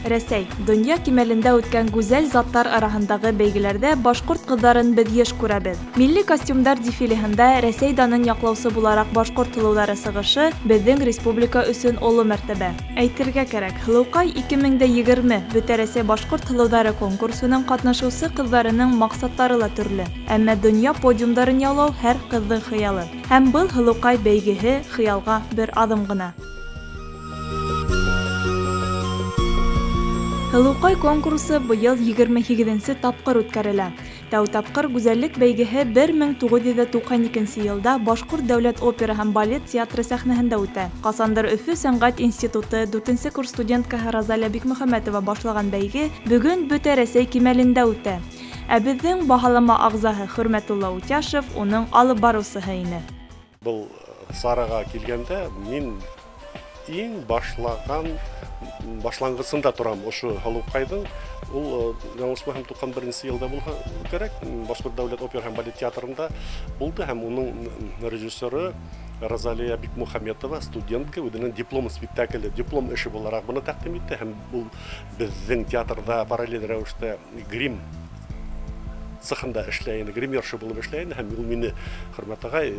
Рәсәй, донъя кимәлендә үткән гүзәл заттар араһындағы бәйгеләрҙә башҡорт ҡыҙҙарын беҙ йыш күрәбеҙ. Милли костюмдар дефилеһында Рәсәй данын яҡлаусы булараҡ башҡорт һылыуҙары сығышы беҙҙең республика өсөн оло мәртәбә. Әйтергә кәрәк, Һылыуҡай 2020 Бөтә Рәсәй башҡорт һылыуҙары конкурсының ҡатнашыусы ҡыҙҙарының маҡсаттары ла төрлө. Әммә донъя подиумдарын яулау һәр ҡыҙҙың хыялы. Һәм был Һылыуҡай бәйгеһе хыялға бер аҙым ғына. Һылыуҡай конкурсы быйыл 28-нсе тапҡыр үткәрелә. Тәү тапҡыр гүзәллек бәйгеһе 1992 йылда Башҡорт дәүләт опера һәм балет театры сәхнәһендә үтә. Ҡасандыр Өфө сәнғәт институты 4-нсе курс студенткаһы Розалия Бикмөхәмәтова башлаған бәйге бөгөн бөтә Рәсәй кимәлендә үтә. Ә беҙҙең баһалама ағзаһы Хөрмәтулла Утяшев уның алып барыусыһы ине. Был сараға килгәндә мин иң башлаған башланғысында торам ошо Һылыуҡайҙың. Ул яңылышмаһам 91-нсе йылда булһа кәрәк, Башҡорт дәүләт опера һәм балет театрында булды һәм уның режиссеры Розалия Бикмөхәмәтова студентка үҙенең диплом спектакле, диплом эше булараҡ быны тәҡдим итте һәм ул беҙҙең театрҙа параллель рәүештә грим цехында эшләй ине, гримерша булып эшләй ине һәм ул мине Хөрмәт ағай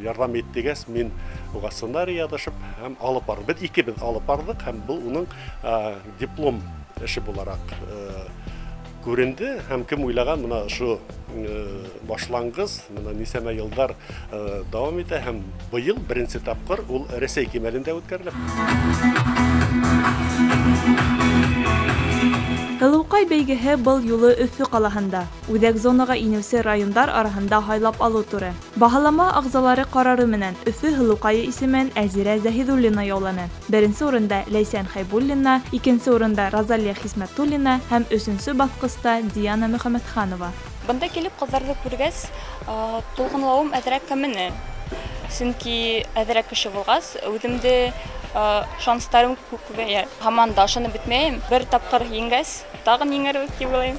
ярҙам итте тигәс, мин уға сценарий яҙышып һәм алып барҙым. Беҙ икебеҙ алып барҙыҡ һәм был уның диплом эше булараҡ күренде һәм кем уйлаған, мына ошо башланғыс, мына нисәмә йылдар дауам итә һәм быйыл беренсе тапҡыр ул Рәсәй кимәлендә үткәрелә. Һылыуҡай бәйгеһе был юлы Өфө ҡалаһында, үҙәк зонаға инеүсе райондар араһында һайлап алыу туры. Баһалама ағзалары ҡарары менән Өфө Һылыуҡайы исемен Әлзирә Заһиҙуллина яуланы. Беренсе урында Ләйсән Хәйбуллина, икенсе урында Розалия Хисмәтуллина һәм өсөнсө баҫҡыста Диана Мөхәмәтханова. Бында килеп ҡыҙҙарҙы күргәс, тулҡынлауым әҙерәк кәмене. Сөнки әҙерәк кеше булғас, үҙемде шанстарым күбәйә. Һаман да ышанып бөтмәйем. Бер тапҡыр еңгәс, тағын еңәрбеҙ тип уйлайым.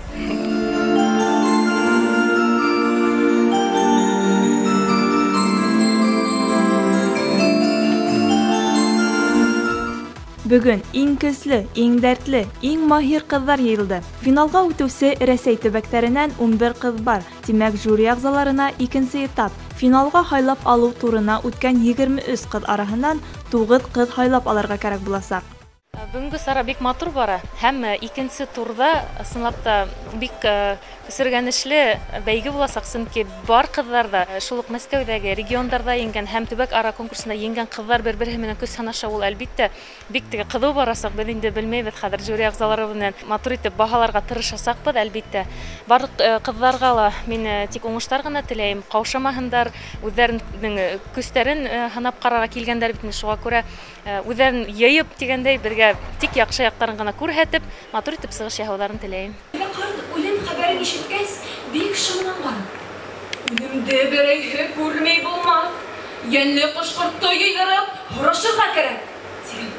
Бөгөн иң көслө, иң дәртле, иң маһир ҡыҙҙар йыйылды. Финалға үтеүсе Рәсәй төбәктәренән 11 ҡыҙ бар. Тимәк, жюри ағзаларына икенсе этап. Финалға һайлап алыу турына үткән 23 ҡыҙ араһынан 9 ҡыҙ һайлап алырға кәрәк буласаҡ. Бөгөнгө сара бик матур бара. Һәм икенсе турҙа ысынлап та бик көсөргәнешле бәйге буласаҡ, сөнки бар ҡыҙҙар ҙа шул уҡ Мәскәүҙәге региондарҙа еңгән һәм төбәк ара конкурсында еңгән ҡыҙҙар бер-береһе менән көс һынаша. Ул әлбиттә бик теге ҡыҙыу барасаҡ. Беҙ инде белмәйбеҙ, хәҙер жюри ағзалары менән матур итеп баһаларға тырышасаҡбыҙ, әлбиттә. Барлыҡ ҡыҙҙарға ла мин тик уңыштар ғына теләйем. Ҡаушамаһындар, үҙҙәренең көстәрен һынап ҡарарға килгәндәр бит инде, шуға күрә үҙҙәрен йыйып тигәндәй бергә тик яҡшы яҡтарын ғына күрһәтеп, матур итеп сығыш яһауҙарын теләйем. Ҡарт үлем хәбәрен ишеткәс, бик шомланған. Үлемде берәйһе күрмәй булмаҫ. Йәнле ҡош-ҡортто йыйҙырып, һорашырға кәрәк, тигән.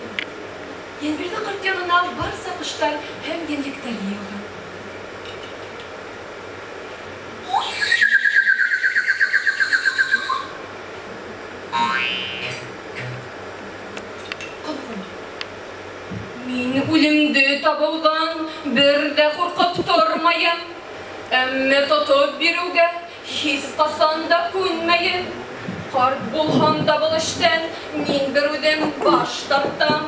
Йәнбирҙе ҡарт янына барса ҡоштар һәм йәнлектәр йыйылған. Мин үлемде табыуҙан бер ҙә ҡурҡып тормайым. Әммә тотоп биреүгә һис ҡасан да күнмәйем. Ҡарт булһам да был эштән мин бер үҙем баш тартам.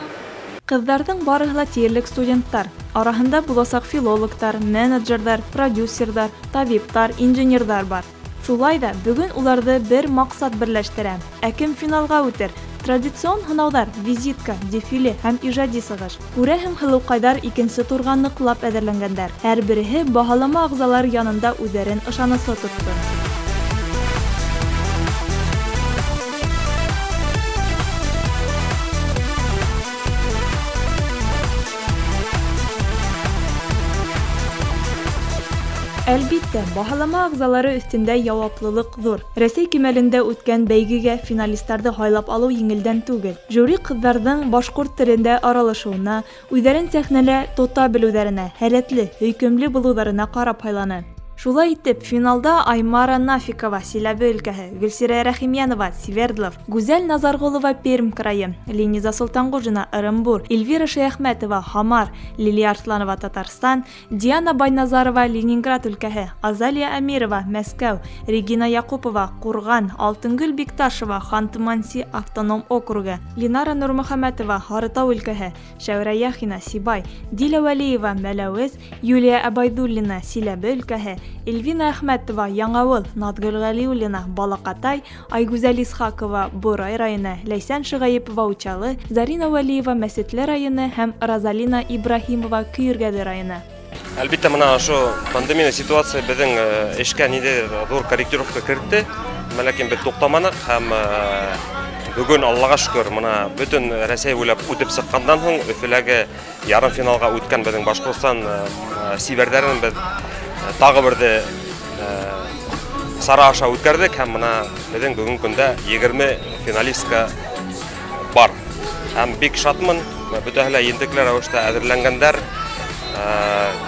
Ҡыҙҙарҙың барыһы ла тиерлек студенттар. Араһында буласаҡ филологтар, менеджерҙар, продюсерҙар, табиптар, инженерҙар бар. Шулай ҙа бөгөн уларҙы бер маҡсат берләштерә. Ә кем финалға үтер? Традицион һынауҙар, визитка, дефиле һәм ижади сығыш. Күрәһең, һылыуҡайҙар икенсе турға ныҡлап әҙерләнгәндәр. Һәр береһе баһалама ағзалар янында үҙҙәрен ышаныслы тотто. Әлбиттә, баһалама ағзалары өҫтөндә яуаплылыҡ ҙур. Рәсәй кимәлендә үткән бәйгегә финалистарҙы һайлап алыу еңелдән түгел. Жюри ҡыҙҙарҙың башҡорт телендә аралашыуына, үҙҙәрен сәхнәлә тота белеүҙәренә, һәләтле, һөйкөмлө булыуҙарына ҡарап һайланы. Шулай итеп, финалда Аймара Нафикова, Силәбе өлкәһе, Гөлсирә Рәхимьянова, Свердлов, Гүзәл Назарғолова, Пермь крайы, Лениза Солтанғужина, Ырымбур, Эльвира Шәйәхмәтова, Һамар, Лилия Арсланова, Татарстан, Диана Байназарова, Ленинград өлкәһе, Азалия Әмирова, Мәскәү, Регина Яҡупова, Ҡурған, Алтынгөл Бикташева, Ханты-Манси автоном округы, Линара Нурмөхәмәтова, Һарытау өлкәһе, Шәүрә Яхина, Сибай, Диля Вәлиева, Мәләүез, Юлия Абайҙуллина, Силәбе өлкәһе, Эльвина Әхмәтова, Яңауыл, Наҙгөл Ғәлиуллина, Балаҡатай, Айгүзәл Исхаҡова, Борай районы, Ләйсән Шығайыпова, Учалы, Зарина Вәлиева, Мәсетле районы һәм Розалина Ибраһимова, Көйөргәҙе районы. Әлбиттә, мына ошо пандемия ситуация беҙҙең эшкә ниндәйҙер ҙур корректировка керетте, ләкин беҙ туҡтаманыҡ һәм бөгөн Аллаға шөкөр, мына бөтөн Рәсәй буйлап үтеп сыҡҡандан һуң Өфөләге ярым финалға үткән беҙҙең Башҡортостан сибәрҙәрен беҙ тағы берҙе сара аша үткәрҙек һәм мына беҙҙең бөгөнгө көндә 20 финалистка бар. Һәм бик шатмын, бөтәһе лә ентекле рәүештә әҙерләнгәндәр,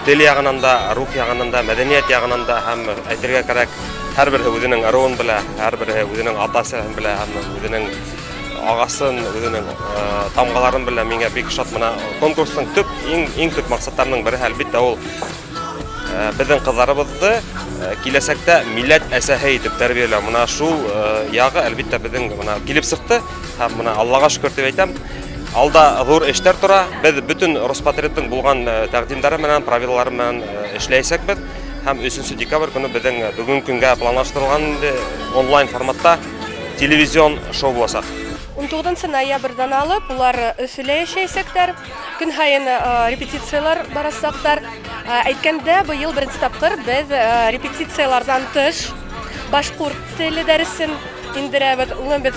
тел яғынан да, рух яғынан да, мәҙәниәт яғынан да, һәм әйтергә кәрәк, һәр береһе үҙенең ырыуын белә, һәр береһе үҙенең атасын белә, һәм үҙенең ағасын, үҙенең тамғаларын белә. Миңә бик шат. Мына конкурстың төп, иң төп маҡсаттарының береһе әлбиттә ул беҙҙең ҡыҙҙарыбыҙҙы киләсәктә милләт әсәһе итеп тәрбиәләү. Мына шул яғы әлбиттә беҙҙең мына килеп сыҡты һәм мына Аллаға шөкөр тип әйтәм. Алда ҙур эштәр тора. Беҙ бөтөн Роспотребтың булған тәҡдимдәре менән, правилалары менән эшләйәсәкбеҙ. Һәм 3 декабрь көнө беҙҙең бөгөнгө көнгә планлаштырылған онлайн форматта телевизион шоу буласаҡ. 19 ноябрҙән алып улар Өфөлә йәшәйәсәктәр, көн һайын репетициялар барасаҡтар. Әйткәндә, быйыл беренсе тапҡыр беҙ репетицияларҙан тыш башҡорт теле дәресен индерәбеҙ. Уны беҙ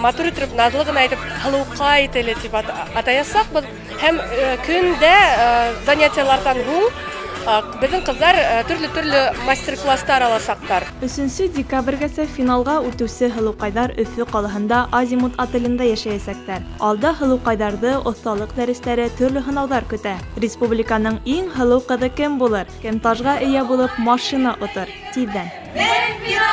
матур итеп, наҙлы ғына итеп һылыуҡай теле тип атаясаҡбыҙ. Һәм көндә занятияларҙан һуң беҙҙең ҡыҙҙар төрлө-төрлө мастер-класстар аласаҡтар. 3 декабргәсә финалға үтеүсе һылыуҡайҙар Өфө ҡалаһында Азимут отелендә йәшәйәсәктәр. Алда һылыуҡайҙарҙы оҫталыҡ дәрестәре, төрлө һынауҙар көтә. Республиканың иң һылыу ҡыҙы кем булыр? Кем тажға эйә булып машина отор? Тиҙҙән. Беҙ финал!